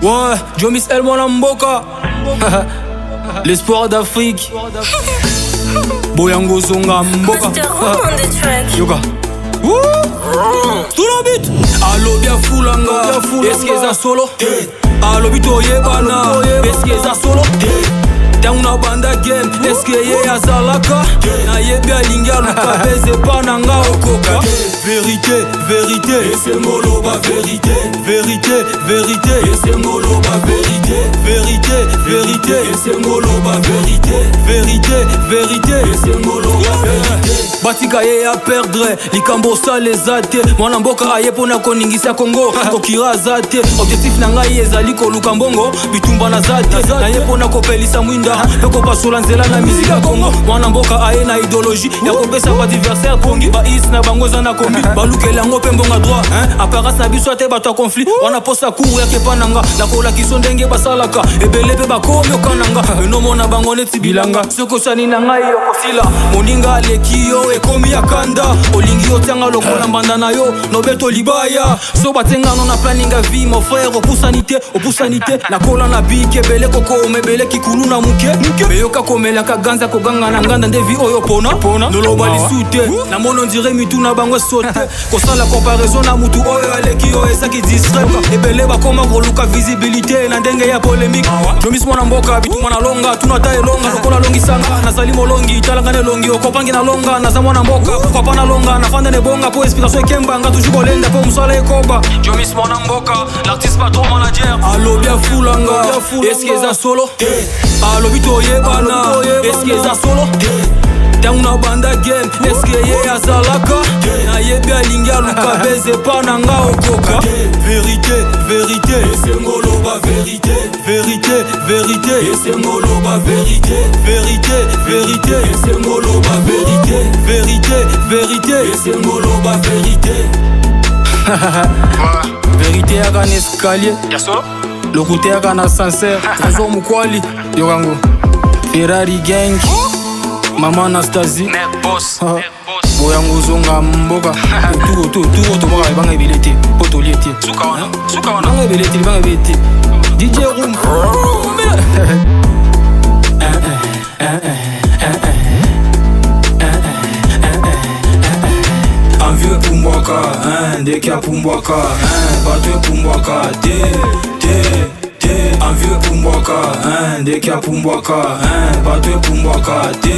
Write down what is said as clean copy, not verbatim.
Ouais, Jomis El mwana mboka. L'espoir d'Afrique. Boyango zonga mboka. Mr. Room on the track. Yoka. Tout le but. Alobi afulanga. Est-ce que eza solo? Alobi toyebana. Est-ce que eza solo? Ntango na banda game, eske ye azalaka? Nayebi alingi aluka beze epa na nga okoka. Vérité, vérité, esengo loba vérité. Vérité, vérité, esengo loba vérité. Vérité, vérité, esengo loba vérité. Vérité, vérité, esengo loba vérité. Batika ye ya perdre, likambo osala eza te. Mwana mboka aye mpona koningisa Kongo, kokira aza te. Objectif na ngai ezali koluka mbongo, bitumba naza te. Naye mpona kopelisa mwinda mpe kopasola nzela na miziki ya Kongo. Mwana mboka aye na idéologie ya kopesa baadversaire pongi, baisi na bango eza na kombi, balukela yango mpe mbonga droit. Apparence na biso ate bato ya conflit wana, posa cour yake epa na nga, nakolakisa ndenge basalaka ebele mpe bakomi okananga enomona bango neti bilanga. Soki osani na ngai okosila, moninga aleki yo, ekomi ya kanda. Olingi otianga lokola mbanda na yo nobeto libaya, so batiengano na planning ya vie. Mon frère, opusani te, opusani te. Nakola na biki ebele, kokoma ebele, kikulu na moke meyoka komelaka ganza, koganga na nganda nde vi oyo pona noloba lisu te. Namoni ondire mitu na bango esote, kosala comparaison na mutu oyo aleki oyo ezaki distrait. Ebele bakoma koluka visibilité na ndenge ya polémique. Jomis mwana mboka, bituma na longa, tuna ata elonga lokola alongisanga. Nazali molongi, talanga na elongi, okopangi na longa. Naza mwana mboka, pourquoi pas nalonga? Nafanda na ebonga mpo inspiration ekembanga, toujours kolenda mpo mosala ekoba. Jomis mwana mboka, l'artiste patron manager. Alobi afulanga, eske eza solo? Alobi toyebana, eske eza solo? Ntango na banda game, eske ye azalaka? Nayebi alingi aluka beze epa na nga okoka. Vérité, vérité, esengo loba vérité. Vérité, vérité, esengo loba vérité. Vérité, vérité, esengo loba vérité. Vérité, vérité, esengo loba vérité. Vérité yaka na escalier, lokuta yaka na ascenseur. Trésor Mokwali, yokango Ferrari gang, mama Anastasie. Boyango ozonga mboka, tuko tomaka libanga ebele te mpo tolie te, libanga ebele te, libanga ebele te. DJ Room. Envie epumbwaka, ndeke apumbwaka, bato epumbwaka te te te. Envie epumbwaka, ndeke apumbwaka, bato epumbwaka te.